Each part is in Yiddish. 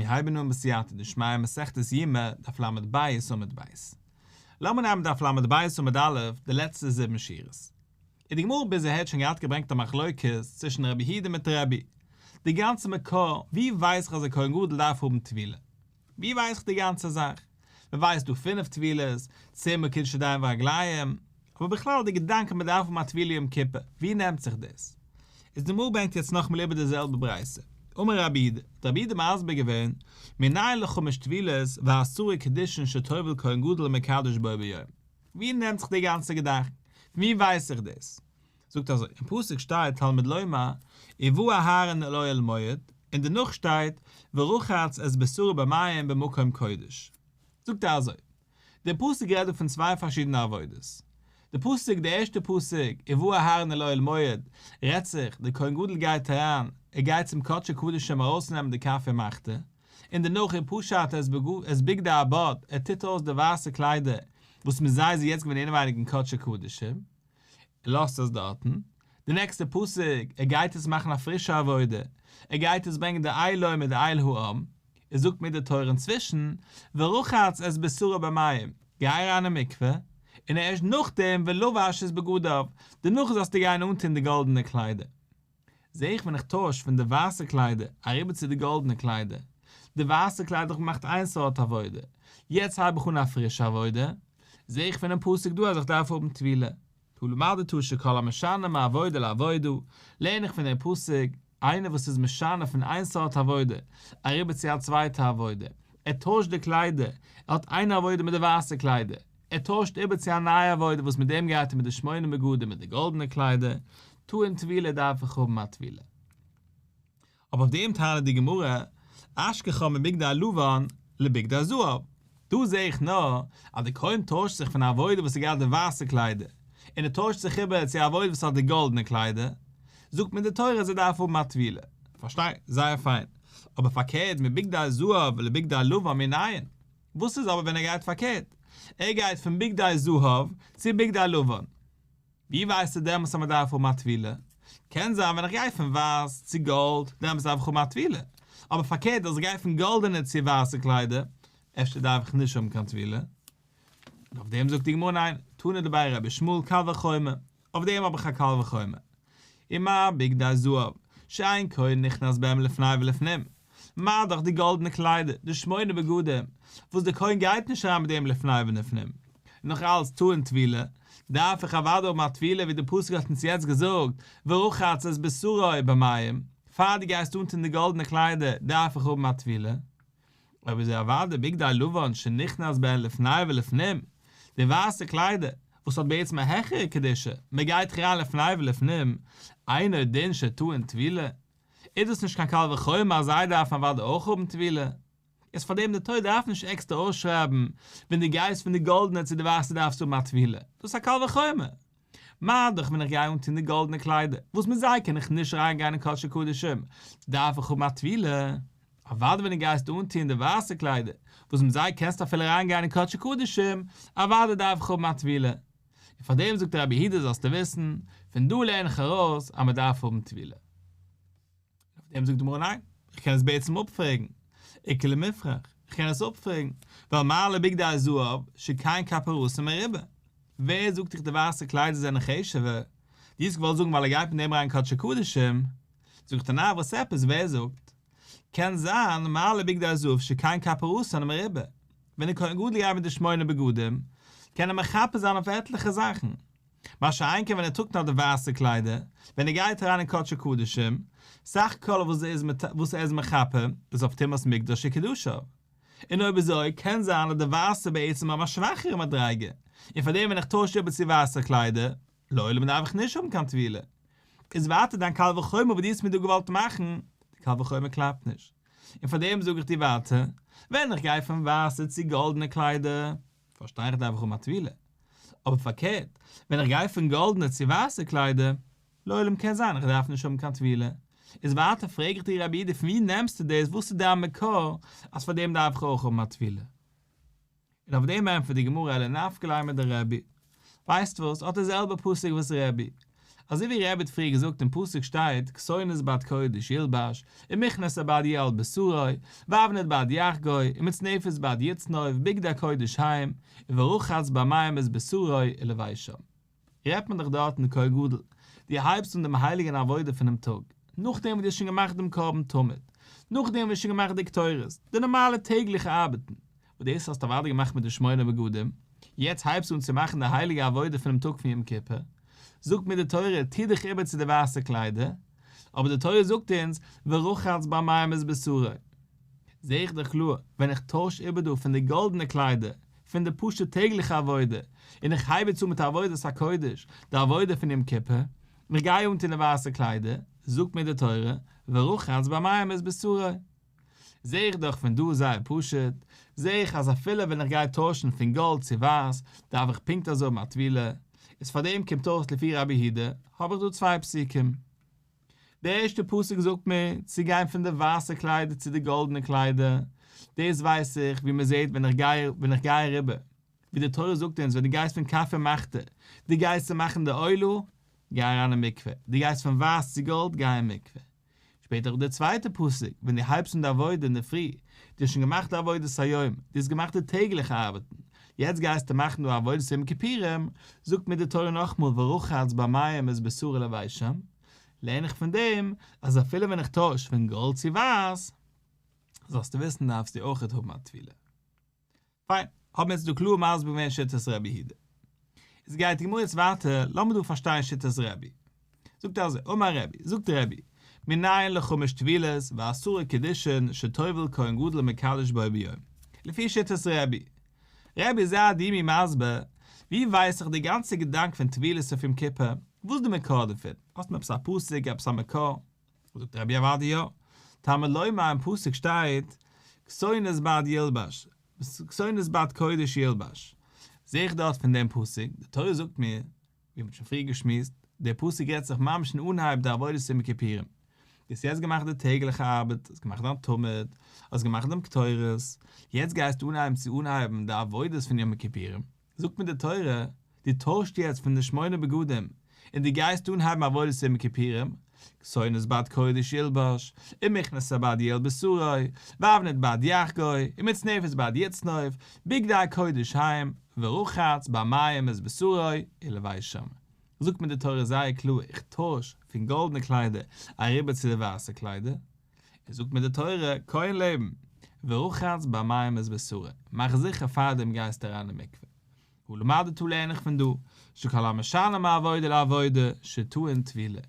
מיר הייבן אן בסייעתא דשמיא מסכת יומא, דף לב עמוד ב'. לאמיר נעמען דף לב עמוד א', די לעצטע זיבן שורות. און די גמרא ביז אהער האט שוין געהאט געברענגט א מחלוקת צווישן רבי יהודה מיט רבי. די גאנצע מקור, ווי ווייס איך אז א כהן גדול דארף האבן טבילה? ווי ווייס איך די גאנצע זאך? מען ווייסט דא פינף טבילות, צען מאל קידוש ידיים ורגליים, אבער בכלל די געדאנק אז מען דארף האבן א טבילה יום כיפור, ווי נעמט זיך דאס? איז די גמרא ברענגט יעצט נאכאמאל איבער די זעלבע ברייתא. אמר רבי יהודה, האט רבי יהודה מסביר געווען, מנין לחמש טבילות ועשרה קידושין שטובל כהן גדול ומקדש בו ביום. ווי נעמט זיך די גאנצע געדאנק? פון ווי ווייס איך דאס? זאגט אזוי, אין פסוק שטייט תלמוד לומר, ובא אהרן אל אוהל מועד, און דערנאך שטייט, ורחץ את בשרו במים במקום קודש. זאגט ער אזוי, דער פסוק רעדט דא פון צוויי פארשידענע עבודות. די פסוק, די ערשטע פסוק, ובא אהרן אל אוהל מועד, רעדט זיך, דער כהן גדול גייט אריין, ער גייט צום קדשי קדשים ארויסנעמען די כף ומחתה, און דערנאך ופשט את בגדי הבד, ער טוט אויס די ווייסע קליידער וואס מיט זיי איז ער יעצט געווען אינעווייניג אין קדשי קדשים, ער לאזט עס דארטן, די נעקסטע פסוק, ער גייט עס מאכן א פרישע עבודה, ער גייט עס ברענגען די אילו מיט די איל העם, עס זאגט מיר די תורה אינצווישן, ורחץ את בשרו במים, גיי אריין אין מקווה, און ערשט נאכדעם ולבש את בגדיו, דערנאך זאלסטו גיין אנטון די גאלדענע קליידער. זע איך ווען איך טויש פון די ווייסע קליידער אריבער צו די גאלדענע קליידער, די ווייסע קליידער האב איך געמאכט איין סארט עבודה, יעצט הייב איך אן א פרישע עבודה, זע איך פונעם פסוק דא אז איך דארף האבן טבילה. הא למדת שכל המשנה מעבודה לעבודה, לערן איך פון דעם פסוק, איינער וואס איז משנה פון איין סארט עבודה אריבער צו א צווייטע עבודה, ער טוישט די קליידער, ער האט איין עבודה מיט די ווייסע קליידער, ער טוישט איבער צו א נייע עבודה וואס מיט דעם גייט ער מיט די שמונה בגדים מיט די גאלדענע קליידער, טעון טבילה דארף איך האבן א טבילה. אבער אויף דעם טענה'ט די גמרא, אשכחה מבגדי לבן לבגדי זהב, דא זעה איך נאר אז די כהן טוישט זיך פון א עבודה וואס האט געהאט די ווייסע קליידער, און ער טוישט זיך איבער צו א עבודה וואס האט די גאלדענע קליידער, זאגט מיר די תורה אז ער דארף האבן א טבילה. פארשטיי, זייער פיין. אבער פארקערט מבגדי זהב לבגדי לבן מנין? וואס איז אבער ווען ער גייט פארקערט? ער גייט פון בגדי זהב צו בגדי לבן. ווי ווייסטו דעמאלס אז מען דארף האבן א טבילה? קען זיין ווען איך גיי פון ווייס צו גאלד, דעמאלס דארף איך האבן א טבילה. אבער פארקערט אז איך גיי פון גאלדענע צו ווייסע קליידער, אפשר דארף איך נישט האבן קיין טבילה. און אויף דעם זאגט די גמרא ניין, תנא דבי רבי ישמעאל קל וחומר, אויף דעם האב איך א קל וחומר. ומה בגדי זהב, שאין כהן נכנס בהם לפני ולפנים, מה דאך די גאלדענע קליידער, די שמונה בגדים, וואס דער כהן גייט נישט אריין מיט דעם לפני ולפנים, נאך אלץ טעון טבילה, דארף איך אוודאי האבן א טבילה ווי די פסוק האט אונז יעצט געזאגט, ורחץ את בשרו במים, פאר דו גייסט אנטון די גאלדענע קליידער דארף איך האבן א טבילה. אויב אזוי אוודאי בגדי לבן שנכנס בהן לפני ולפנים, די ווייסע קליידער, וואס האט בעצם א העכערע קדושה, מען גייט דאך אריין לפני ולפנים, אינו דין שטעון טבילה, איז דאס נישט קיין קל וחומר אז זיי דארפן אוודאי אויך האבן טבילה? איז פארדעם די תורה דארף נישט עקסטער אויסשרייבן ווען דו גייסט פון די גאלדענע צו די ווייסע דארפסטו האבן א טבילה, דאס איז א קל וחומר. מה דאך ווען איך גיי אנטון די גאלדענע קליידער, וואס מיט זיי קען איך נישט אריין גיין אין קדשי קדשים, דארף איך האבן א טבילה. אוודאי ווען דו גייסט אנטון די ווייסע קליידער, וואס מיט זיי קענסטו אפילו אריין גיין אין קדשי קדשים, אוודאי דארף איך האבן א טבילה. און פאר דעם זאגט רבי יהודה זאלסטו וויסן, פון דא לערן איך ארויס אז מען דארף האבן טבילה. אויף דעם זאגט די גמרא ניין, איך קען עס בעצם אפפרעגן, איכא למיפרך, איך קען עס אפפרעגן, ווייל מה לבגדי זהב שכן כפרתן מרובה, ווער זאגט דיך די ווייסע קליידער זענען חשוב'ער, דו האסט געוואלט זאגן ווייל ער גייט מיט דעם אריין קדשי קדשים, זאגט ער ניין וואס עפעס ווער זאגט, קען זיין מה לבגדי זהב שכן כפרתן מרובה, ווען די כהן גדול גייט מיט די שמונה בגדים, קען ער מכפר זיין אויף עטליכע זאכן, מה שאין כן ווען ער טראגט נאר די ווייסע קליידער, ווען ער גייט אריין אין קדשי קדשים, סך הכל וואס ער איז מכפר איז אויף טומאת מקדש וקדשיו. און אויב אזוי קען זיין אז די ווייסע בעצם האבן א שוואכערע מדריגה, און פארדעם ווען איך טויש איבער צו ווייסע קליידער, לעולם דארף איך נישט האבן קיין טבילה. איז ווייטער דיין קל וחומר וואס דו האסט מיר דא געוואלט מאכן, די קל וחומר קלאפט נישט. און פארדעם זאג איך דיר ווייטער, ווען איך גיי פון ווייסע צו גאלדענע קליידער, פארשטיי איך דארף איך האבן א טבילה. אבער פארקערט, ווען איך גיי פון גאלדענע צו ווייסע קליידער, לעולם קען זיין איך דארף נישט האבן קיין טבילה. איז ווייטער פרעג איך דיר רבי יהודה פון ווי נעמסטו דאס, וואס איז דיין מקור אז פאר דעם דארף איך אויך האבן א טבילה? און אויף דעם ענטפערט די גמרא אלא נפקא ליה מדרבי. ווייסט וואס, אט די זעלבע פסוק וואס רבי. אזוי ווי רבי האט פריער געזאגט אין פסוק שטייט כתונת בד קודש ילבש, ומכנסי בד יהיה על בשרו, ואבנט בד יחגור, ומצנפת בד יצנוף, בגדי קודש הם, ורחץ במים את בשרו ולבשם. רעדט מען דאך דארט אין כהן גדול, דו הייבסט אן דעם הייליגן עבודה פונעם טאג, נאכדעם וואס דו האסט שוין געמאכט דעם קרבן תמיד, נאכדעם וואס דו האסט שוין געמאכט די קטורת, די נארמאלע טעגליכע ארבעטן, וואס דאס האסטו אוודאי געמאכט מיט די שמונה בגדים, יעצט הייבסטו אן צו מאכן די הייליגע עבודה פונעם טאג פון יום כיפור, זאגט מיר די תורה, טו דיך איבער צו די ווייסע קליידער, אבער די תורה זאגט אונז, ורחץ במים את בשרו. זע איך דאך קלאר, ווען איך טויש איבער דא פון די גאלדענע קליידער, פון די פשוט טעגליכע עבודה, און איך הייב יעצט אן מיט עבודת הקודש, די עבודה פון יום כיפור, און איך גיי אנטון די ווייסע קליידער, זאגט מיר די תורה, ורחץ במים את בשרו. זע איך דאך פון דא זייער פשוט, זע איך אז אפילו ווען איך גיי טוישן פון גאלד צו ווייס, דארף איך פונקט אזוי האבן א טבילה, איז פאר דעם קומט אויס לפי רבי יהודה, האב איך דא צוויי פסוקים. די ערשטע פסוק זאגט מיר צו גיין פון די ווייסע קליידער צו די גאלדענע קליידער, דאס ווייס איך ווי מען זעט ווען איך גיי ווען איך גיי אריבער, ווי די תורה זאגט אונז ווען דו גייסט פון כף ומחתה, דו גייסט צו מאכן די עולה, גיי אריין אין מקווה, דו גייסט פון ווייס צו גאלד, גיי אין מקווה. שפעטער די צווייטע פסוק, ווען דו הייבסט אן די עבודה אינדערפרי, דו האסט שוין געמאכט די עבודת היום, דו האסט געמאכט די טעגליכע ארבעטן, יעצט גייסטו מאכן די עבודת יום כיפורים, זאגט מיר די תורה נאכמאל ורחץ במים את בשרו ולבשם, לערן איך פון דעם אז אפילו ווען איך טויש פון גאלד צו ווייס, זאלסטו וויסן דארפסטו אויכעט האבן א טבילה. פיין, האבן מיר יעצט דא קלאר מסביר געווען שיטת רבי יהודה. איז גייט די גמרא יעצט ווייטער, לאמיר דא פארשטיין שיטת רבי. זאגט ער אזוי, אמר רבי, זאגט רבי, מנין לחמש טבילות ועשרה קידושין שטובל כהן גדול ומקדש בו ביום. לפי שיטת רבי. רבי זיי דו מיר מסביר, ווי ווייס איך די גאנצע געדאנק פון טבילות אויף יום כיפור, וואס איז די מקור דערפון? האסט מיר עפעס א פסוק, עפעס א מקור? זאגט רבי אוודאי יא, תלמוד לומר אין פסוק שטייט כתונת בד ילבש, כתונת בד קודש ילבש, זעה איך דארט פון דעם פסוק, די תורה זאגט מיר, ווי מ'האט שוין פריער געשמועסט, דער פסוק רעדט זיך ממש אין אנהייב די עבודת יום הכיפורים, דו האסט יעצט געמאכט די טעגליכע ארבעט, האסט געמאכט דיין תמיד, האסט געמאכט דעם קטורת, יעצט גייסטו אנהייבן צו אנהייבן די עבודות פון יום הכיפורים, זאגט מיר די תורה, דו טוישט יעצט פון די שמונה בגדים, און דו גייסט אנהייבן עבודת יום הכיפורים, כתונת בד קודש ילבש, ומכנסי בד יהיה על בשרו, ואבנט בד יחגור, ומצנפת בד יצנוף, בגדי קודש הם, ורחץ במים את בשרו, ולבשם. זאגט מיר די תורה זייער קלאר, איך טויש פון גאלדענע קליידער אריבער צו די ווייסע קליידער, און זאגט מיר די תורה, כהן לעבן, ורחץ במים את בשרו, מאך זיכער פארדעם גייסטו אריין אין מקווה. הא למדת לערן איך פון דא, שכל המשנה מעבודה לעבודה, שטעון טבילה.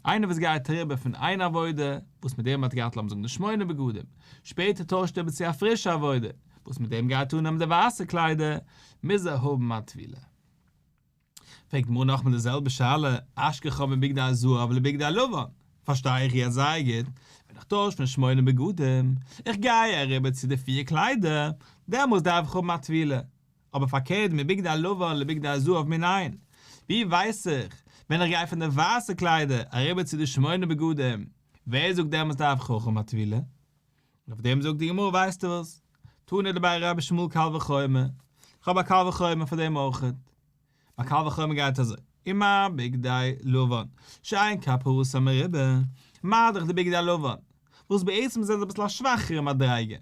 איינער וואס גייט אריבער פון איין עבודה, וואס מיט דעם האט געהאט לאמיר זאגן די שמונה בגדים, שפעטער טוישט ער איבער צו א פרישע עבודה, וואס מיט דעם גייט אננעמען די ווייסע קליידער, מוז ער האבן א טבילה. פרעגט די גמרא נאכמאל די זעלבע שאלה, אשכחה מבגדי זהב לבגדי לבן, פארשטיי איך יעצט זייער גוט, ווען איך טויש פון שמונה בגדים, איך גיי אריבער צו די פיר קליידער, דעמאלס דארף איך האבן א טבילה, אבער פארקערט מבגדי לבן לבגדי זהב מנין, ווי ווייס איך, ווען איך גיי פון די ווייסע קליידער אריבער צו די שמונה בגדים, ווער זאגט דעמאלס דארף איך אויך האבן א טבילה? און אויף דעם זאגט די גמרא ווייסטו וואס, תנא דבי רבי ישמעאל קל וחומר, איך האב א קל וחומר פאר דעם אויכעט. א קל וחומר גייט אזוי, ומה בגדי לבן, שאין כפרתן מרובה, מה דאך די בגדי לבן, וואס בעצם זענען זיי אביסל א שוואכערע מדריגה,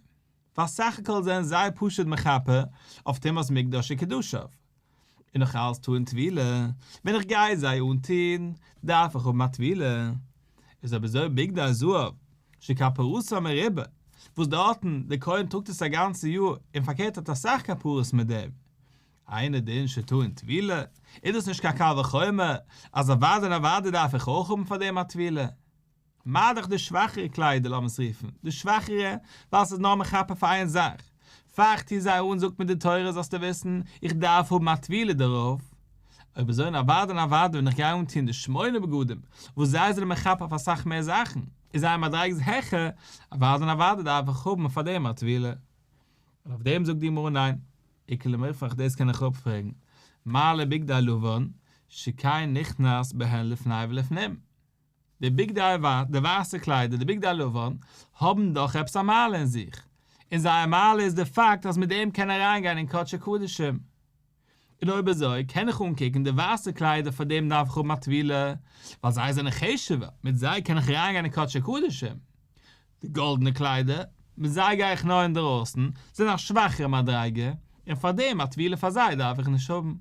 ווייל סך הכל זענען זיי פשוט מכפר אויף טומאת מקדש וקדשיו, און נאך אלס טעון טבילה, ווען איך גיי זיי אנטון, דארף איך האבן א טבילה. איז אויב אזוי בגדי זהב, שכפרתן מרובה, וואס דארטן, דער כהן טראגט עס א גאנצע יאר, און פארקערט האט אסאך כפרות מיט דעם. אינו דין שטעון טבילה, איז דאס נישט קיין קל וחומר, אז אוודאי און אוודאי דארף איך אויך האבן פאר דעם א טבילה. מה דאך די שוואכערע קליידער לאמיר עס רופן, די שוואכערע, ווייל ס'איז נאר מכפר פאר איין זאך, פאר איך טו זיי אן זאגט מיר די תורה זאלסטו וויסן, איך דארף האבן א טבילה דערויף. אויב אזוי און אוודאי און אוודאי ווען איך גיי אנטון די שמונה בגדים, וואס זיי זענען מכפר אויף אסאך מער זאכן, איז זייער מדריגה איז העכער, אוודאי און אוודאי דארף איך האבן פאר דעם א טבילה. און אויף דעם זאגט די גמרא ניין, איכא למיפרך דאס קען איך אפפרעגן, מה לבגדי לבן, שכן נכנס בהן לפני ולפנים. די בגדי די ווייסע קליידער, די בגדי לבן, האבן דאך עפעס א מעלה אין זיך, און זייער מעלה איז די פאקט אז מיט דעם קען ער אריינגיין אין קדשי קדשים. און אויב אזוי קען איך אנקוקן די ווייסע קליידער פאר דעם דארף איך האבן א טבילה, ווייל זיי זענען חשוב'ער, מיט זיי קען איך אריינגיין אין קדשי קדשים. די גאלדענע קליידער, מיט זיי גיי איך נאר אינדערויסן, זענען א שוואכערע מדריגה, און פאר דעם א טבילה פאר זיי דארף איך נישט האבן.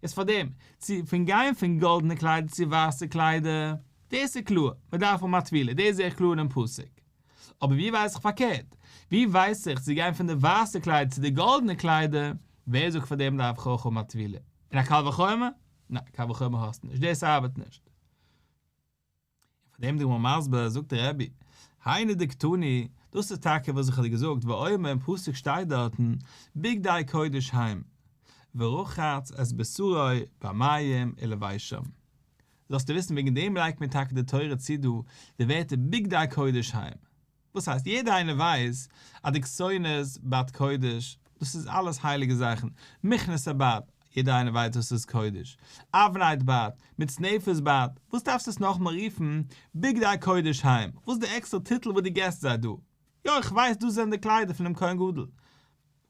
איז פאר דעם, צו פון גיין פון גאלדענע קליידער צו ווייסע קליידער, דאס איז קלאר, מען דארף האבן א טבילה, דאס זע איך קלאר אינעם פסוק. אבער ווי ווייס איך פארקערט? ווי ווייס איך צו גיין פון די ווייסע קליידער צו די גאלדענע קליידער, ווער זאגט פאר דעם דארף איך אויך האבן א טבילה? און א קל וחומר? ניין, קל וחומר האסטו נישט, דאס ארבעט נישט. און פאר דעם די גמרא מסביר, זאגט דער רבי, היינו דקתני, דאס איז טאקע וואס איך האב דיר געזאגט, ואומר אין פסוק שטייט דארטן, בגדי קודש הם, ורחץ את בשרו במים ולבשם. זאלסטו וויסן וועגן דעם לייגט מיר טאקע די תורה צו דא די ווערטער בגדי קודש הם. וואס הייסט יעדער איינער ווייסט אז די כתונת בד קודש דאס איז אלעס הייליגע זאכן, מכנסי בד יעדער איינער ווייסט דאס איז קודש, אבנט בד, מצנפת בד, וואס דארפסטו עס נאכאמאל רופן בגדי קודש הם, וואס איז די עקסטערע טיטל וואס דו געסט זיי דא? יא איך ווייס דאס זענען די קליידער פונעם כהן גדול,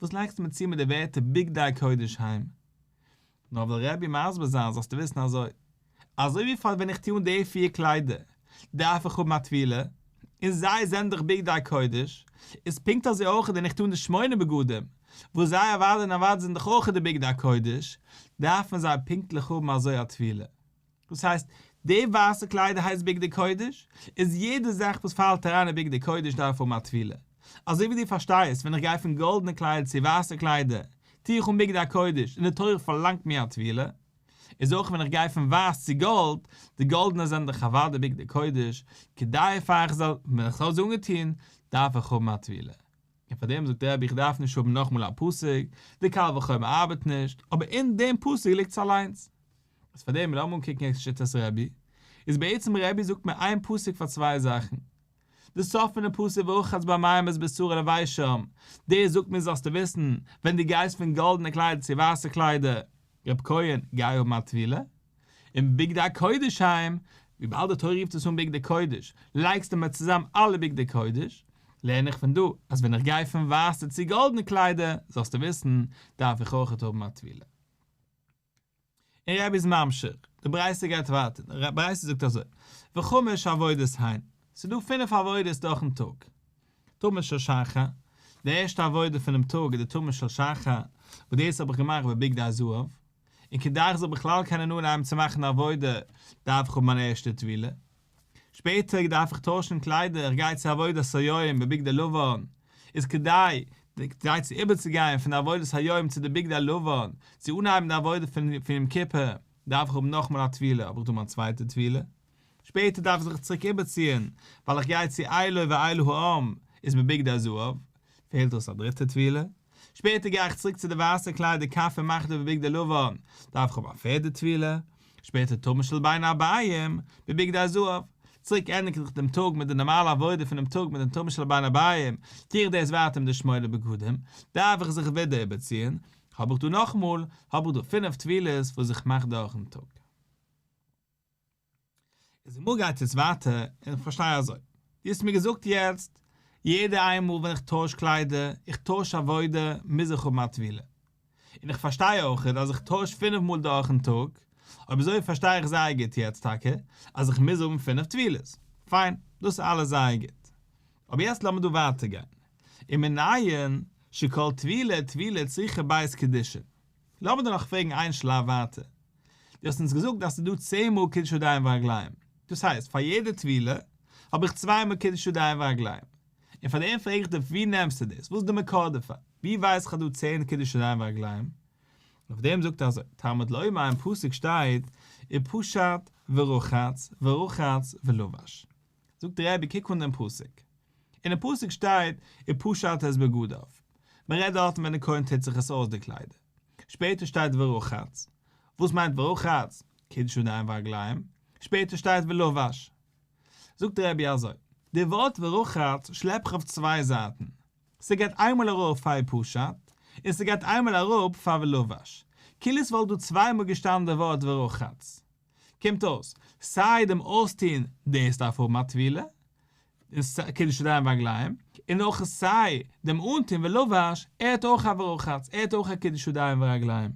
וואס לייגסטו מיר צו מיט די ווערטער בגדי קודש הם? נאר וויל רבי מסביר זיין זאלסטו וויסן אזוי, אזוי ווי פאר ווען איך טו אן די פיר קליידער דארף איך האבן א טבילה, און זיי זענען דאך בגדי קודש, איז פונקט אזוי אויך ווען איך טו אן די שמונה בגדים, וואס זיי אוודאי און אוודאי זענען דאך אויך די בגדי קודש, דארפן זיי פונקטליך האבן אזוי א טבילה. דאס הייסט, די ווייסע קליידער הייסט בגדי קודש, איז יעדע זאך וואס פאלט אריין אין בגדי קודש דארף האבן א טבילה. אזוי ווי דו פארשטייסט, ווען איך גיי פון גאלדענע קליידער צו ווייסע קליידער, טו איך אן בגדי קודש און די תורה פארלאנגט מיר א טבילה. איז אויך ווען איך גיי פון ווייס צו גאלד, די גאלדענע זענען דאך אוודאי בגדי קודש, כדי פאר איך זאל, ווען איך האב זיי אנגעטון, דארף איך האבן א טבילה. און פאר דעם זאגט רבי איך דארף נישט האבן נאכאמאל א פסוק, די קל וחומר ארבעט נישט, אבער אין דעם פסוק ליגט עס אליינס. איז פאר דעם לאמיר אנקוקן יעצט שיטת רבי, איז בעצם רבי זאגט מיר איין פסוק פאר צוויי זאכן. די סוף פונעם פסוק ורחץ במים את בשרו ולבשם, דאס זאגט מיר זאלסטו וויסן, ווען דו גייסט פון גאלדענע קליידער צו ווייסע קליידער, רב כהן, גיי האבן א טבילה. און בגדי קודש הם, וויבאלד די תורה רופט עס אן בגדי קודש, לייגסטו מיר צוזאם אלע בגדי קודש, לערן איך פון דא, אז ווען איך גיי פון ווייסע צו גאלדענע קליידער, זאלסטו וויסן, דארף איך אויכעט האבן א טבילה. און רבי איז ממשיך, די ברייתא גייט ווייטער, די ברייתא זאגט אזוי, וחמש עבודות הן, ס'איז דא פינף עבודות דורכ'ן טאג, תמיד של שחר, די ערשטע עבודה פונעם טאג איז די תמיד של שחר, וואס דאס האב איך געמאכט בבגדי זהב, און כדי איך זאל בכלל קענען אנהייבן צו מאכן די עבודה דארף איך האבן מיין ערשטע טבילה, שפעטער דארף איך טוישן קליידער, איך גיי צו עבודת היום בבגדי לבן, איז כדי כדי צו איבערצוגיין פון די עבודת היום צו די בגדי לבן, צו אנהייבן די עבודה פון יום כיפור, דארף איך האבן נאכאמאל א טבילה, האב איך דא מיין צווייטע טבילה. שפעטער דארף איך זיך צוריק איבערציען, ווייל איך גיי צו אילו ואל העם, איז בבגדי זהב, פעלט אויס א דריטע טבילה. שפעטער גיי איך צוריק צו די ווייסע קליידער כף ומחתה בבגדי לבן, דארף איך האבן א פערדע טבילה. שפעטער תמיד של בין הערביים, בבגדי זהב. צוריק ענדיג איך דעם טאג מיט די נארמאלע עבודה פונעם טאג מיט דעם תמיד של בין הערביים, טו איך דאס ווייטער מיט די שמונה בגדים, דארף איך זיך ווידער איבערציען, האב איך דא נאכאמאל, האב איך דא פינף טבילות וואס איך מאך דורכן טאג. איז די גמרא גייט יעצט ווייטער און איך פארשטיי אזוי, דו האסט מיר געזאגט יעצט, יעדע איינמאל ווען איך טויש קליידער, איך טויש עבודה, מוז איך האבן א טבילה. און איך פארשטיי אויכעט אז איך טויש פינף מאל דורכן טאג, אויב אזוי פארשטיי איך זייער גוט יעצט טאקע אז איך מוז האבן פינף טבילות. פיין, דאס איז אלעס זייער גוט. אבער יעצט לאמיר דא ווייטער גיין. ומנין שכל טבילה וטבילה צריכה ב' קידושין. לאמיר דא נאך פרעגן איין שלב ווייטער. דו האסט אונז געזאגט אז ס'איז דא צען מאל קידוש ידיים ורגליים. דאס הייסט, פאר יעדע טבילה האב איך צוויי מאל קידוש ידיים ורגליים. און פאר דעם פרעג איך דיר ווי נעמסטו דאס? וואס איז די מקור דערפאר? ווי ווייס איך אז דא צען קידוש ידיים ורגליים? און אויף דעם זאגט ער אזוי, תלמוד לומר אין פסוק שטייט ופשט ורחץ ורחץ ולבש. זאגט דער רבי קוק אן דעם פסוק. אינעם פסוק שטייט ופשט את בגדיו. מען רעדט דארטן ווען דער כהן טוט זיך עס אויס די קליידער. שפעטער שטייט ורחץ. וואס מיינט ורחץ? קידוש ידיים ורגליים. שפעטער שטייט ולבש. זאגט דער רבי אזוי, די ווארט ורחץ שלעפ איך אויף צוויי זייטן. ס'גייט איינמאל ארויף פאר ופשט, און ס'גייט איינמאל אראפ פאר ולבש. כאילו ס'וואלט דא צוויי מאל געשטאנען די ווארט ורחץ. קומט אויס, סיי דעם אויסטוהן דאס דארף האבן א טבילה, און קידוש ידיים ורגליים, און אויך סיי דעם אנטוהן ולבש, ער האט אויך א ורחץ, ער האט אויך א קידוש ידיים ורגליים.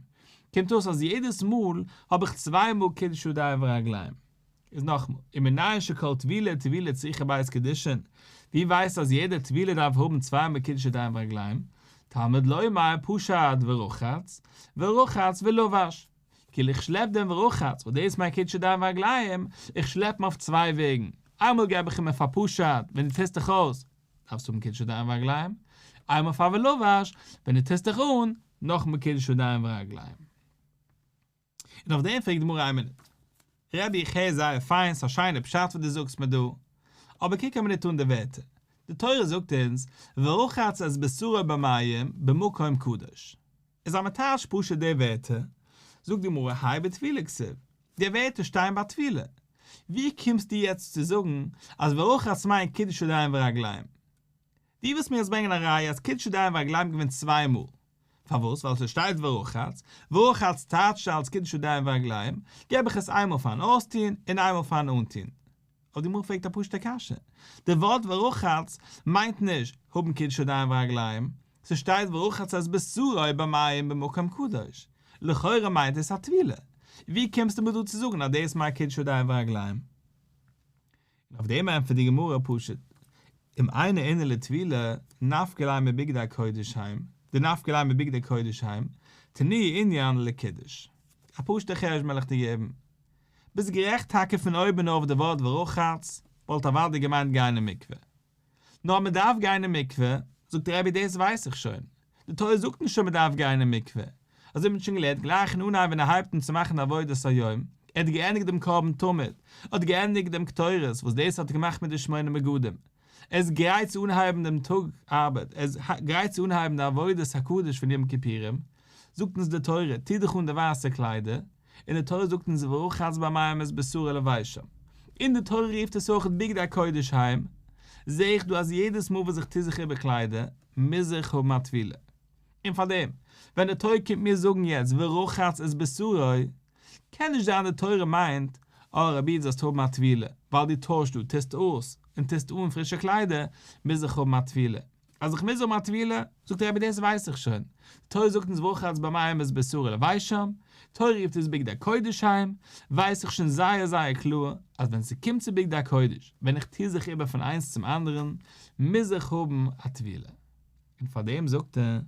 קומט אויס אז יעדעס מאל האב איך צוויי מאל קידוש ידיים ורגליים. איז נאכמאל, ומנין שכל טבילה וטבילה צריכה ב' קידושין, ווי ווייסט אז יעדע טבילה דארף האבן צוויי מאל קידוש ידיים ורגליים? תלמוד לומר פשט ורחץ, ורחץ ולבש. כאילו איך שלעפ דעם ורחץ, וואס דאס מיינט קידוש ידיים ורגליים, איך שלעפ אים אויף צוויי וועגן, איינמאל געב איך אים פאר פשט ווען דו טוסט דיך אויס, דארפסט האבן קידוש ידיים ורגליים, איינמאל פאר ולבש, ווען דו טוסט דיך אן, נאכמאל קידוש ידיים ורגליים. און אויף דעם פרעגט די גמרא איין מינוט. רבי איך הער זייער פיין, ס'איז א שיינע פשט וואס דו זאגסט מיר דא, אבער קוק א מינוט אן די ווערטער, די תורה זאגט אונז ורחץ את בשרו במים במקום קדוש, איז אז מ'טייטשט פשוט די ווערטער, זאגט די גמרא האי בטבילה כתיב, די ווערטער שטייען ביי טבילה, ווי קומסטו יעצט צו זאגן אז ורחץ מיינט קידוש ידיים ורגליים? דו ווילסט מיר יעצט ברענגען א ראיה אז קידוש ידיים ורגליים געווען צוויי מאל, פארוואס? ווייל ס'שטייט ורחץ, ורחץ טייטשט אלס קידוש ידיים ורגליים, געב איך עס איינמאל פארן אויסטוהן און איינמאל פארן אנטוהן. אבער די גמרא פרעגט א פשוט'ע קשיא, די ווארט ורחץ מיינט נישט האבן קידוש ידיים ורגליים, ס'שטייט ורחץ את בשרו במים במקום קדוש, לכאורה מיינט עס א טבילה, ווי קומסטו מיר דא צו זאגן אז דאס מיינט קידוש ידיים ורגליים? און אויף דעם ענטפערט די גמרא פשוט, אם אינו ענין לטבילה, נפקא ליה מבגדי קודש הם, דנפקא ליה מבגדי קודש הם, תנהו ענין לקידוש. א פשוט'ע חשבון וועל איך דיר געבן. ביסט גערעכט טאקע פון אויבן אויף די ווארט ורחץ וואלט אוודאי געמיינט גיין אין מקווה. נאר מען דארף גיין אין מקווה, זאגט רבי דאס ווייס איך שוין, די תורה זאגט נישט שוין מען דארף גיין אין מקווה, אזוי האט מען שוין געלערנט גלייך אין אנהייב ווען ער הייבט אן צו מאכן די עבודת היום, ער האט געענדיגט דעם קרבן תמיד, ער האט געענדיגט דעם קטורת וואס דאס האט ער געמאכט מיט די שמונה בגדים, ער איז גרייט צו אנהייבן דעם טאג ארבעט, ער איז גרייט צו אנהייבן די עבודת הקודש פון יום כיפורים, זאגט אונז די תורה, טו דיך אן די ווייסע קליידער, און די תורה זאגט אונז ורחץ במים את בשרו ולבשם, און די תורה רופט עס אויך בגדי קודש הם, זע איך דא אז יעדעס מאל וואס איך טו זיך איבער קליידער, מוז איך האבן א טבילה. און פארדעם, ווען די תורה קומט מיר זאגן יעצט ורחץ את בשרו, קען נישט זיין די תורה מיינט, אה רבי דו זאלסט האבן א טבילה, ווייל דו טוישט דא, טוסט אויס, און טוסט אן פרישע קליידער, מוז איך האבן א טבילה. אז איך מוז האבן א טבילה, זאגט רבי דאס ווייס איך שוין, די תורה זאגט אונז ורחץ במים את בשרו ולבשם, תורה רופט עס בגדי קודש הם, ווייס איך שוין זייער זייער קלאר אז ווען ס'קומט צו בגדי קודש, ווען איך טוה זיך איבער פון איינס צום אנדערן, מוז איך האבן א טבילה. און פאר דעם זאגט ער,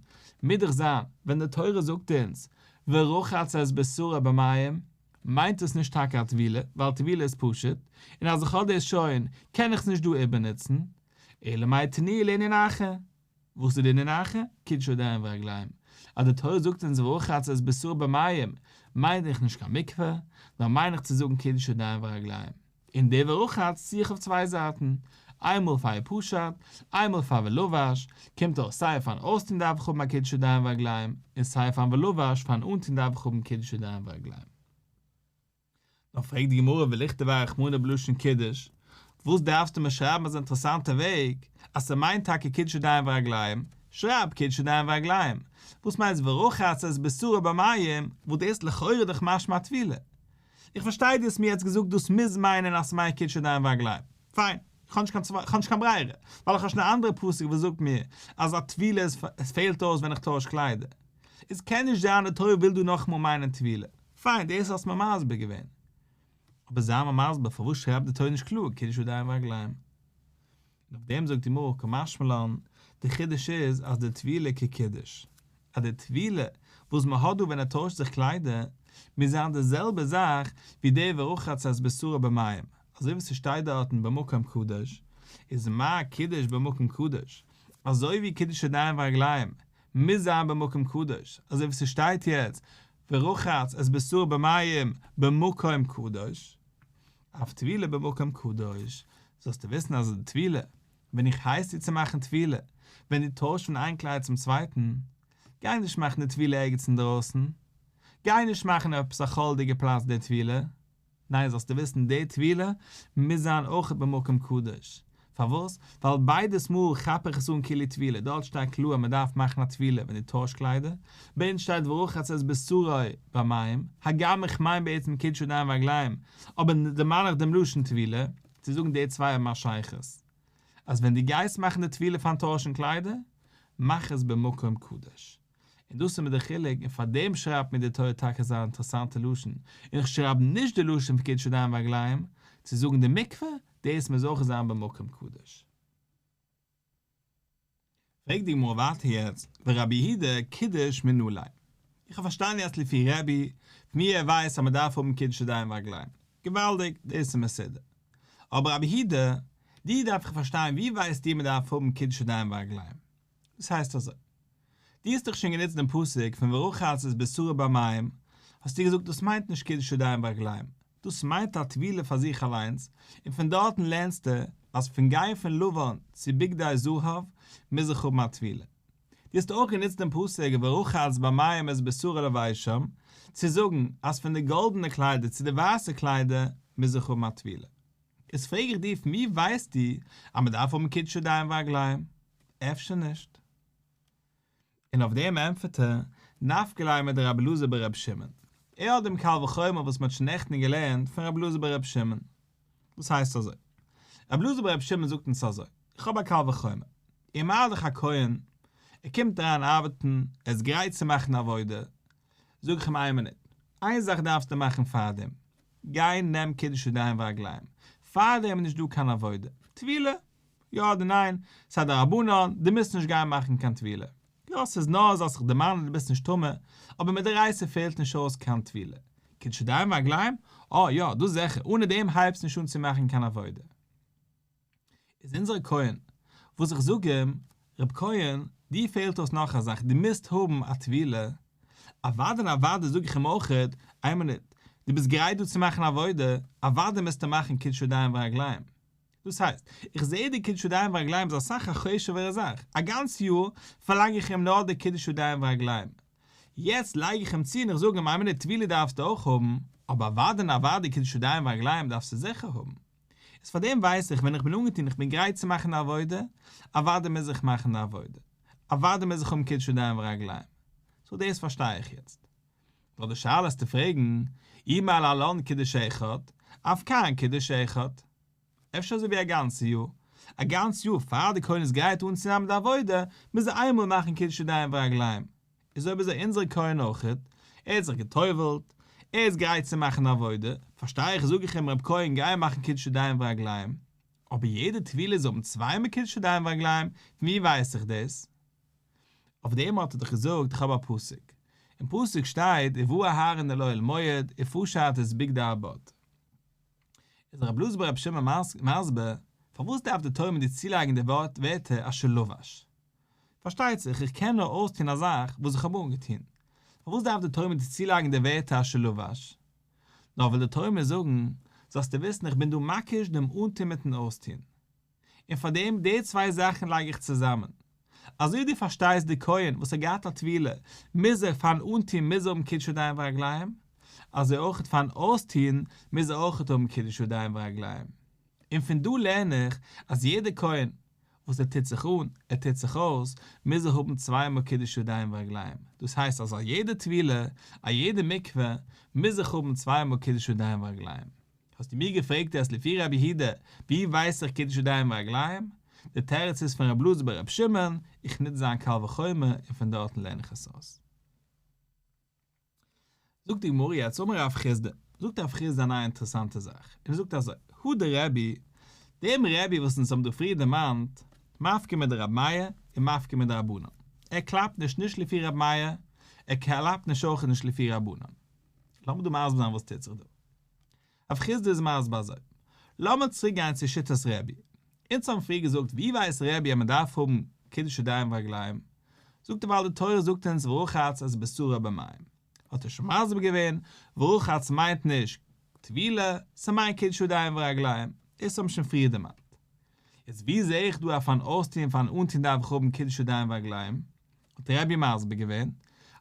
מוז דאך זיין, ווען די תורה זאגט אונז ורחץ את בשרו במים, מיינט עס נישט טאקע א טבילה, ווייל טבילה איז פשוט, און אז איך האב דאס שוין, קען איך עס נישט דא איבערנוצן, אלא מאי תנהו לענין אחר. וואס איז די ענין אחר? קידוש ידיים ורגליים. אז די תורה זאגט אונז ורחץ את בשרו במים, מיין איך נישט קיין מקווה, נאר מיין איך צו זאגן קידוש ידיים ורגליים. און די ורחץ צי איך אויף צוויי זייטן, איינמאל פאר ופשט, איינמאל פאר ולבש, קומט אויס סיי פארן אויסטון דארף איך האבן א קידוש ידיים ורגליים, און סיי פארן ולבש פארן אנטון דארף איך האבן קידוש ידיים ורגליים. נאר פרעגט די גמרא ולכתביה רחמנא בלשון קידוש, וואס דארפסטו מיר שרייבן אזא אינטערעסאנטע וועג, אז ס'מיינט טאקע קידוש ידיים ורגליים, שרייב קידוש ידיים ורגליים, וואס מיינסט ורחץ את בשרו במים, וואס דאס איז לכאורה דאך משמע טבילה. איך פארשטיי דו האסט מיר יעצט געזאגט דאס מוז מיינען אז ס'מיינט קידוש ידיים ורגליים, פיין, איך האב נישט קיין ברירה, ווייל איך האב שוין א אנדערע פסוק וואס זאגט מיר אז א טבילה עס פעלט אויס ווען איך טויש קליידער, איז קען נישט זיין די תורה וויל דא נאכאמאל מיינען טבילה. פיין, דאס האסט מיר מסביר געווען. אבער זיי מיר מסביר פארוואס שרייבט די תורה נישט קלאר קידוש ידיים ורגליים. און אויף דעם זאגט די גמרא קא משמע לן, די חידוש איז אז די טבילה כקידוש, אז די טבילה וואס מען האט דא ווען ער טוישט זיך קליידער, מוז זיין די זעלבע זאך ווי די ורחץ את בשרו במים, אזוי ווי ס'שטייט דארטן במקום קדוש, איז מה קידוש במקום קדוש, אזוי ווי קידוש ידיים ורגליים מוז זיין במקום קדוש, אזוי ווי ס'שטייט יעצט ורחץ את בשרו במים במקום קדוש, אף טבילה במקום קדוש, זאלסטו וויסן אז די טבילה, ווען איך הייס דיר צו מאכן טבילה, ווען דו טוישט פון איין קלייד צום צווייטן, גיי נישט מאכן די טבילה ערגעץ אינדרויסן, גיי נישט מאכן עפעס א חול'דיגע פלאץ די טבילה, ניין זאלסטו וויסן די טבילה מוז זיין אויך במקום קדוש, פארוואס? ווייל ביידעס מאל כאפ איך עס אן כאילו טבילה, דארט שטייט קלאר אז מען דארף מאכן א טבילה ווען דו טוישט קליידער, ביי אונז שטייט ורחץ את בשרו במים, הגם איך מיין בעצם קידוש ידיים ורגליים, אבער דערמאן איך דעם לשון טבילה, צו זאגן די צוויי האבן א שייכות. אז ווען דו גייסט מאכן די טבילה פארן טוישן קליידער, מאך עס במקום קדוש. און דאס איז מיר די חילוק, און פאר דעם שרייבט מיר די תורה טאקע אזא אינטערעסאנטע לשון, און איך שרייב נישט די לשון פון קידוש ידיים ורגליים, צו זאגן די מקווה, דאס מוז אויך זיין במקום קדוש. פרעגט די גמרא ווייטער יעצט, ורבי יהודה קידוש מנא ליה. איך האב פארשטאנען יעצט לפי רבי, פון ווי ער ווייסט אז מען דארף האבן קידוש ידיים ורגליים. געוואלדיג, דאס איז מסודר. אבער רבי יהודה, דיר דארף איך פארשטיין ווי ווייסטו מען דארף האבן קידוש ידיים ורגליים? דאס הייסט אזוי, דו האסט דאך שוין גענוצט דעם פסוק פון ורחץ את בשרו במים, האסטו געזאגט דאס מיינט נישט קידוש ידיים ורגליים, דאס מיינט א טבילה פאר זיך אליינס, און פון דארטן לערנסטו אז פון גיין פון לבן צו בגדי זהב מוז איך האבן א טבילה. דו האסט אויך גענוצט דעם פסוק ורחץ במים את בשרו לבשם צו זאגן אז פון די גאלדענע קליידער צו די ווייסע קליידער מוז איך האבן א טבילה. איז פרעג איך דיר פון ווי ווייסטו אז מען דארף האבן קידוש ידיים ורגליים? אפשר נישט? און אויף דעם ענטפערט ער, נפקא ליה מדרבי אלעזר ברבי שמעון. ער האט דעם קל וחומר וואס מען האט שוין נעכטן געלערנט פון רבי אלעזר ברבי שמעון. וואס הייסט אזוי? רבי אלעזר ברבי שמעון זאגט אונז אזוי, איך האב א קל וחומר. ומה דאך א כהן, ער קומט אריין ארבעטן, ער איז גרייט צו מאכן עבודה, זאג איך אים איין מינוט, איין זאך דארפסטו מאכן פארדעם, גיי נעם קידוש ידיים ורגליים, פארדעם איז נישט דא קיין עבודה, טבילה, יא אדער ניין, ס'איז א דרבנן, דו מוזט נישט גיין מאכן קיין טבילה. יא, ס'איז נאר זאלסט זיך דערמאנען דו ביסט נישט טמא, אבער מדאורייתא פעלט נישט אויס קיין טבילה. קידוש ידיים ורגליים? אה יא, דאס זיכער, אנע דעם הייבסטו נישט אן צו מאכן קיין עבודה. איז אונזער כהן, וואס איך זאג אים, רב כהן, דיר פעלט אויס נאך א זאך, דו מוזט האבן א טבילה. אוודאי און אוודאי זאג איך אים אויכעט, איין מינוט, דו ביסט גרייט דא צו מאכן עבודה, אוודאי מוזטו מאכן קידוש ידיים ורגליים. דאס הייסט, איך זעה די קידוש ידיים ורגליים איז אסאך א חשוב'ערע זאך, א גאנץ יאר פארלאנג איך אים נאר די קידוש ידיים ורגליים, יעצט לייג איך אים צו און איך זאג אים איין מינוט טבילה דארפסטו אויך האבן, אבער אוודאי און אוודאי קידוש ידיים ורגליים דארפסטו זיכער האבן. איז פאר דעם ווייס איך ווען איך בין אנגעטון איך בין גרייט צו מאכן די עבודה, אוודאי מוז איך מאכן די עבודה, אוודאי מוז איך האבן קידוש ידיים ורגליים. סאו דאס פארשטיי איך יעצט. נאר די שאלה איז צו פרעגן, אי מה להלן קידוש אחד, אף כאן קידוש אחד. אפשר אזוי ווי א גאנצע יאר, א גאנץ יאר פאר די כהן איז גרייט אנצונעמען די עבודה, מוז ער איינמאל מאכן קידוש ידיים ורגליים. איז אויב אזוי אונזער כהן אויכעט, ער האט זיך גע'טובל'ט, ער איז גרייט צו מאכן די עבודה, פארשטיי איך זאג איך אים רב כהן גיי מאכן קידוש ידיים ורגליים, אבער יעדע טבילה זאל האבן צוויי מאל קידוש ידיים ורגליים, פון ווי ווייס איך דאס? אויף דעם האט ער דאך געזאגט איך האב א פסוק, אין פסוק שטייט ובא אהרן אל אוהל מועד ופשט את בגדי הבד. איז רבי אלעזר ברבי שמעון מסביר פארוואס דארף די תורה מיר דא צולייגן די ווערטער אשר לבש? פארשטייט זיך איך קען נאר אויסטון א זאך וואס איך האב אנגעטון, פארוואס דארף די תורה מיר דא צולייגן די ווערטער אשר לבש? נאר וויל די תורה מיר זאגן, זאלסטו וויסן איך בין דא מקיש דעם אנטון מיטן אויסטון. און פאר דעם די צוויי זאכן לייג איך צוזאמען. אזוי ווי דו פארשטייסט די כהן וואס האט געהאט א טבילה מוז ער פארן אנטון מוז ער האבן קידוש ידיים ורגליים, אזוי אויכעט פארן אויסטון מוז ער אויכעט האבן קידוש ידיים ורגליים. און פון דא לערן איך אז יעדער כהן וואס ער טוט זיך אן, ער טוט זיך אויס, מוז ער האבן צוויי מאל קידוש ידיים ורגליים. דאס הייסט אז א יעדע טבילה, א יעדע מקווה, מוז איך האבן צוויי מאל קידוש ידיים ורגליים. האסטו מיר געפרעגט אז לפי רבי יהודה ווי ווייס איך קידוש ידיים ורגליים? די תירוץ איז פון רבי אלעזר ברבי שמעון, איך נוץ זיין קל וחומר און פון דארטן לערן איך עס אויס. זאגט די גמרא יעצט אמר רב חסדא, זאגט רב חסדא א נייע אינטערעסאנטע זאך, און ער זאגט אזוי, הא דרבי, דעם רבי וואס אונז האבן דא פריער דערמאנט, מפקא מדרבי מאיר און מפקא מדרבנן, ער קלאפט נישט נישט לפי רבי מאיר, ער קלאפט נישט אויך נישט לפי רבנן. לאמיר דא מסביר זיין וואס טוט זיך דא. רב חסדא איז מסביר אזוי. לאמיר צוריק גיין צו שיטת רבי. אונז האבן פריער געזאגט ווי ווייסט רבי אז מען דארף האבן קידוש ידיים ורגליים? זאגט ער ווייל די תורה זאגט אונז ורחץ את בשרו במים. האט ער שוין מסביר געווען ורחץ מיינט נישט טבילה, ס'מיינט קידוש ידיים ורגליים. דאס האבן שוין פריער דערמאנט. יעצט ווי זעה איך דא אז פארן אויסטוהן פארן אנטוהן דארף איך האבן קידוש ידיים ורגליים? האט רבי מסביר געווען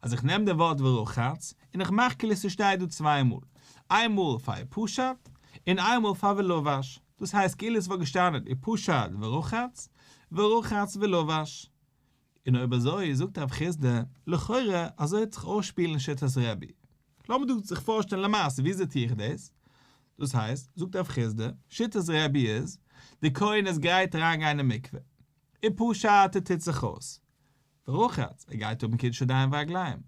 אז איך נעם די ווארט ורחץ און איך מאך כאילו ס'שטייט דא צוויי מאל, איין מאל פאר ופשט און איין מאל פאר ולבש, דאס הייסט כאילו עס וואלט געשטאנען ופשט ורחץ, ורחץ ולבש. און אויב אזוי זאגט רב חסדא, לכאורה אזוי וועט זיך אויסשפילן שיטת רבי. לאמיר דא זיך פארשטעלן למעשה וויאזוי טו איך דאס? דאס הייסט, זאגט רב חסדא, שיטת רבי איז, די כהן איז גרייט אריינגיין אין מקווה, ופשט ער טוט זיך אויס. ורחץ, ער גייט אפ מיט קידוש ידיים ורגליים,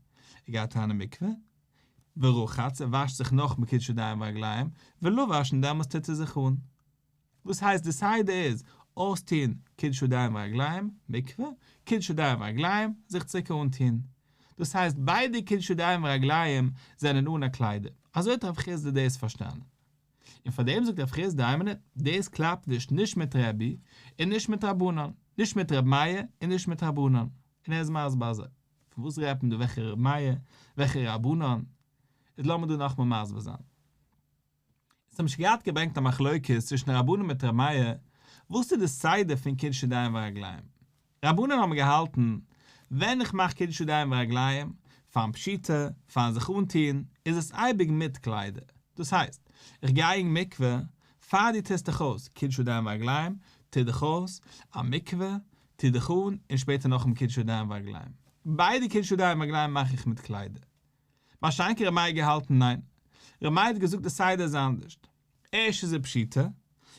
ער גייט אריין אין מקווה, ורחץ, ער וואשט זיך נאך מיט קידוש ידיים ורגליים, ולבש און דעמאלס טוט ער זיך אן. וואס הייסט די סדר איז, אויסטוהן קידוש ידיים ורגליים, מקווה, קידוש ידיים ורגליים, זיך צוריק אנטוהן. דאס הייסט ביידע קידוש ידיים ורגליים זענען אן א קליידער. אזוי האט רב חסדא דאס פארשטאנען. און פאר דעם זאגט רב חסדא איין מינוט, דאס קלאפט נישט נישט מיט רבי און נישט מיט רבנן, נישט מיט רבי מאיר און נישט מיט רבנן. און ער איז מסביר אזוי. פון וואס רעדט מען דא וועלכע רבי מאיר, וועלכע רבנן? איז לאמיר דא נאכמאל מסביר זיין. אונז האבן שוין געהאט געברענגט א מחלוקת צווישן רבנן מיט ר' מאיר, וואס איז די סדר פון קידוש ידיים ורגליים? רבנן האבן געהאלטן, ווען איך מאך קידוש ידיים ורגליים, פארן פשיטא, פארן זיך אנטוהן, איז עס אייביג מיט קליידער. דאס הייסט, איך גיי אין מקווה, פאר דו טוסט דיך אויס, קידוש ידיים ורגליים, טו דיך אויס, א מקווה, טו דיך אן, און שפעטער נאכאמאל קידוש ידיים ורגליים. ביידע קידוש ידיים ורגליים מאך איך מיט קליידער. מה שאין כן ר' מאיר געהאלטן ניין. ר' מאיר האט געזאגט די סדר איז אנדערשט. ערשט איז ער פשיטא,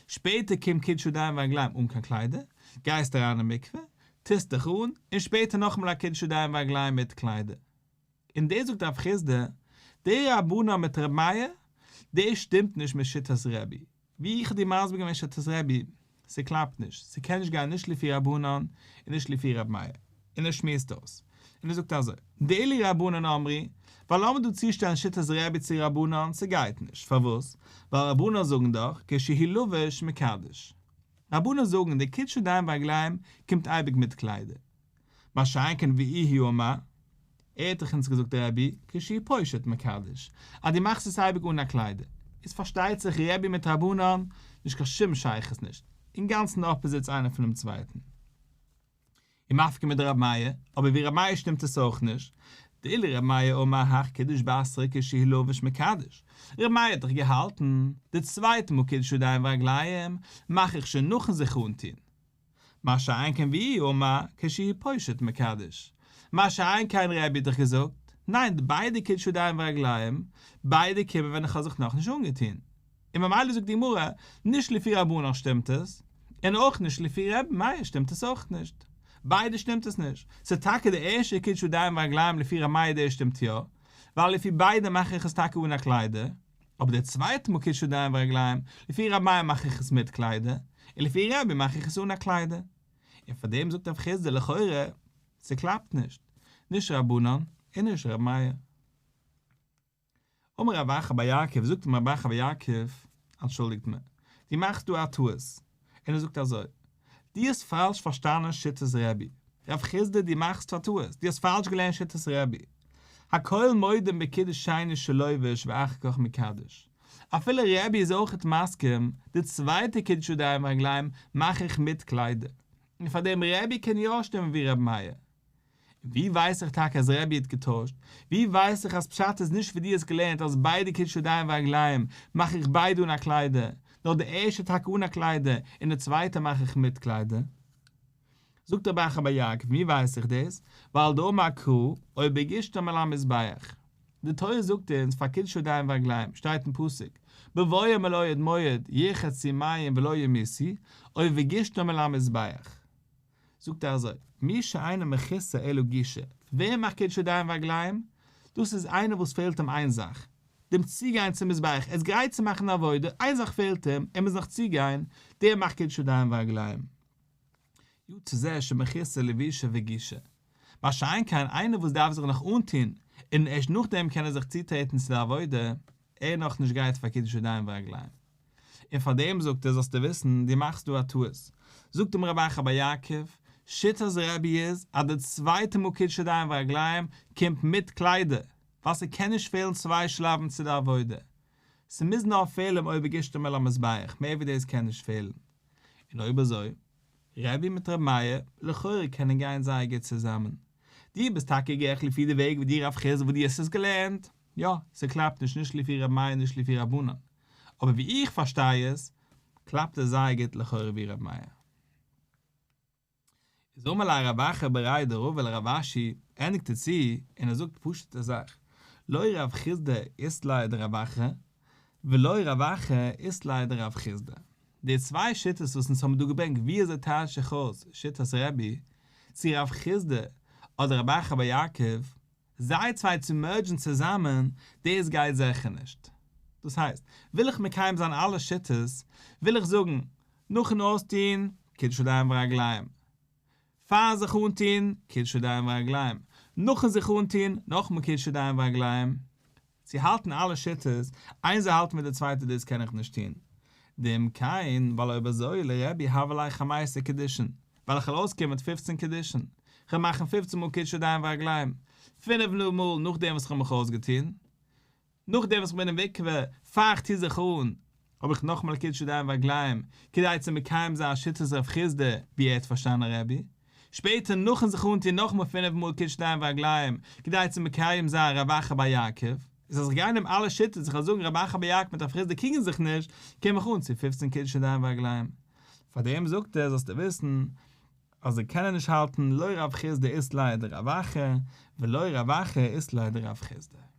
שפעטער קומט קידוש ידיים ורגליים אן קיין קליידער, גייסט אריין אין מקווה, טוסט דיך אן, און שפעטער נאכאמאל א קידוש ידיים ורגליים מיט קליידער. און דאס זאגט רב חסדא, די רבנן מיט ר' מאיר, דאס שטימט נישט מיט שיטת רבי. ווי איך האב דיר מסביר געווען שיטת רבי, ס'קלאפט נישט, ס'קען נישט גיין נישט לפי רבנן און נישט לפי ר' מאיר. און ער שמועסט אויס, און ער זאגט אזוי, דאילו רבנן אמרי, ווייל לאמיר דא צושטעלן שיטת רבי צו רבנן, ס'גייט נישט, פארוואס? ווייל רבנן זאגן דאך, כשהוא לבוש מקדש. רבנן זאגן, די קידוש ידיים ורגליים קומט אייביג מיט קליידער. מה שאין כן ואיהו אמר, ער האט דאך אונז געזאגט רבי, כשהוא פושט מקדש, אז דו מאכסט עס אייביג אן א קליידער, איז פארשטייט זיך רבי מיט רבנן, נישט קיין שום שייכות נישט, אינגאנצן opposites איינער פונעם צווייטן. ומפקא מדרבי מאיר, אבער ווי רבי מאיר שטימט עס אויך נישט, דאילו רבי מאיר אמר הך קידוש בתרא כשהוא לבוש מקדש, רבי מאיר האט דאך געהאלטן, די צווייטע מאל קידוש ידיים ורגליים מאך איך שוין נאכן זיך אנטון, מה שאין כן ואיהו אמר כשהוא פושט מקדש. מה שאין כן רבי האט דאך געזאגט, ניין די ביידע קידוש ידיים ורגליים, ביידע קומען ווען איך האב זיך נאכנישט אנגעטון. און ממילא זאגט די גמרא, נישט לפי רבנן שטימט עס, און אויך נישט לפי ר' מאיר שטימט עס אויך נישט. ביידע שטימט עס נישט. ס'איז טאקע די ערשטע קידוש ידיים ורגליים לפי ר' מאיר דאס שטימט יא, ווייל לפי ביידע מאך איך עס טאקע אן א קליידער, אבער די צווייטע מאל קידוש ידיים ורגליים, לפי ר' מאיר מאך איך עס מיט קליידער, און לפי רבי מאך איך עס אן א קליידער. און פאר דעם זאגט רב חסדא לכאורה, ס'קלאפט נישט, נישט רבנן און נישט ר' מאיר. אמר רב אחא בר יעקב, זאגט אים רב אחא בר יעקב, אנטשולדיגט מיר, דו מאכסט דא א טעות. און ער זאגט אזוי, דו האסט פאלש פארשטאנען שיטת רבי. רב חסדא דו מאכסט א טעות, דו האסט פאלש געלערנט שיטת רבי. הכל מודים בקידוש שני שלובש ואחר כך מקדש. אפילו רבי איז אויכעט מסכים, די צווייטע קידוש ידיים ורגליים מאך איך מיט קליידער. און פאר דעם רבי קען יא שטימען ווי רבי מאיר. ווי ווייס איך טאקע אז רבי האט געטוישט? ווי ווייס איך אז פשט איז נישט ווי דו האסט געלערנט אז ביידע קידוש ידיים ורגליים מאך איך ביידע אן א קליידער, נאר די ערשטע טאקע אן א קליידער און די צווייטע מאך איך מיט קליידער? זאגט רב אחא בר יעקב, ווי ווייס איך דאס? ווייל דאמר קרא, או בגשתם אל המזבח. די תורה זאגט אונז פאר קידוש ידיים ורגליים, שטייט אין פסוק, בבואם אל אוהל מועד ירחצו מים ולא ימותו, או בגשתם אל המזבח. זאגט ער אזוי, מי שאינו מחוסר אלא גישה, ווער מאכט קידוש ידיים ורגליים? דאס איז איינער וואס פעלט אים איין זאך, דעם צוגיין צום מזבח, ער איז גרייט צו מאכן די עבודה, איין זאך פעלט אים, ער מוז נאך צוגיין, דער מאכט קידוש ידיים ורגליים. יצא זה שמחוסר לבישה וגישה. מה שאין כן איינער וואס דארף זיך נאך אנטון, און ערשט נאכדעם קען ער זיך צוטרעטן צו די עבודה, ער איז נאכנישט גרייט פאר קידוש ידיים ורגליים. און פאר דעם זאגט ער זאלסטו וויסן דו מאכסט דא א טעות. זאגט אים רב אחא בר יעקב, שיטת רבי איז אז די צווייטע מאל קידוש ידיים ורגליים קומט מיט קליידער, ווייל ס'קען נישט פעלן צוויי שלבים צו די עבודה. ס'מוז נאר פעלן או בגשתם אל המזבח, מער ווי דאס קען נישט פעלן. און אויב אזוי, רבי מיט רבי מאיר, לכאורה קענען גיין זייער גוט צוזאמען. דו ביסט טאקע גערעכט לפי די וועג ווי דו רב חסדא וואס דו האסט עס געלערנט, יא, ס'קלאפט נישט נישט לפי רבי מאיר נישט לפי רבנן, אבער ווי איך פארשטיי עס, קלאפט עס זייער גוט לכאורה ווי רבי מאיר. איז אמר ליה רב אחא בריה דרבא לרב אשי, ענדיגט ער צו און ער זאגט פשוט'ע זאך, לא רב חסדא אית ליה דרב אחא, ולא רב אחא אית ליה דרב חסדא. די צוויי שיטות וואס אונז האבן דא געברענגט ווי אזוי טייטש איך אויס שיטת רבי, צו רב חסדא. אדער רב אחא בר יעקב, זיי צוויי צו merge ן צוזאמען, דאס גייט זיכער נישט. דאס הייסט, וויל איך מקיים זיין אלע שיטות, וויל איך זאגן, נאכן אויסטוהן, קידוש ידיים ורגליים. פאר זיך אנטוהן, קידוש ידיים ורגליים. נאכן זיך אנטוהן, נאכאמאל קידוש ידיים ורגליים. צו האלטן אלע שיטות, איינס זאל האלטן מיט די צווייטע דאס קען איך נישט טוהן. דאם כן, ווייל אויב אזוי, לרבי הוה ליה חמיסר קידושין, ווייל איך וועל אויסקומען מיט פופצן קידושין. כ'וועל מאכן פופצן מאל קידוש ידיים ורגליים. פינף מאל נאכדעם וואס כ'האב מיך אויסגעטוהן. נאכדעם וואס כ'בין אין מקווה, פאר איך טוה זיך אן, האב איך נאכאמאל קידוש ידיים ורגליים, כדי צו מקיים זיין שיטת רב חסדא ווי ער האט פארשטאנען רבי. שפעטער נאכן זיך אנטוהן נאכאמאל פינף מאל קידוש ידיים ורגליים, כדי צו מקיים זיין רב אחא בר יעקב. איז אז איך גיי נעמען אלע שיטות איך וועל זאגן רב אחא בר יעקב מיט רב חסדא קריגן זיך נישט, קום איך אן צו פופצן קידוש ידיים ורגליים. פארדעם זאגט ער זאלסטו וויסן אז זיי קענען נישט האלטן לא רב חסדא אית ליה דרב אחא ולא רב אחא אית ליה דרב חסדא.